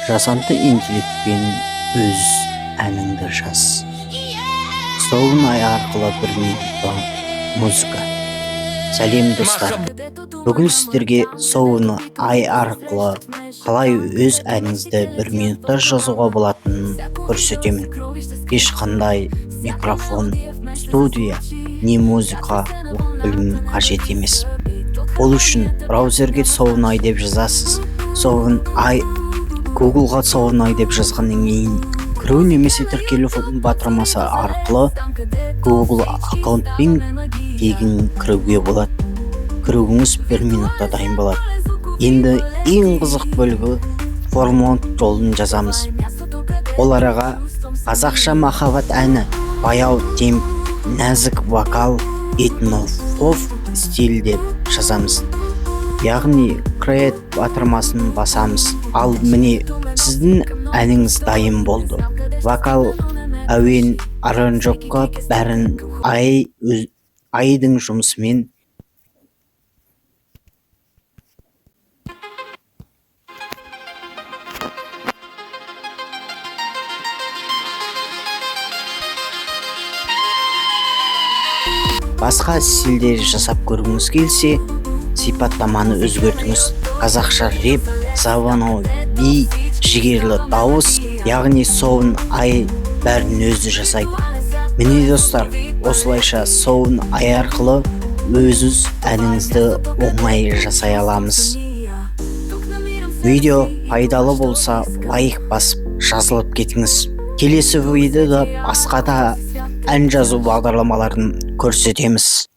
Жасанды интеллектпен өз әніңді жаз. Sound арқылы 1 минутта музыка. Сәлем, достар! Бүгін сіздерге Sound AI арқылы қалай өз әніңізді 1 минутта жазуға болатынын көрсетемін. Ешқандай микрофон, студия не музыкалық білім қажет емес. Ол үшін браузерге Sound AI деп жазасыз. Sound AI, Googleға Sound AI деп жазғаннан кейін кіру немесе тіркелу батырмасы арқылы Google аккаунтпен тегін кіруге болады. Кіруіңіз 1 минутта дайын болады. Енді ең қызық бөлігі — промпт жолын жазамыз. Ол араға «Қазақша махаббат әні, баяу темп, нәзік вокал, этно-поп стиль» деп жазамыз, яғни Create батырмасын басамыз. Ал міне, сіздің әніңіз дайын болды. Вокал, әуен, аранжировка — бәрін AI-дың жұмысымен. Басқа стильде жасап көргіңіз келсе, сипаттаманы өзгертіңіз: қазақша рэп, заманауи би, жігерлі дауыс. Яғни Sound AI бәрін өзі жасайды. Міне, достар, осылайша Sound AI арқылы өз әніңізді оңай жасай аламыз. Видео пайдалы болса, лайк басып, жазылып кетіңіз. Келесі видеода басқа да ән жазу бағдарламаларын көрсетеміз.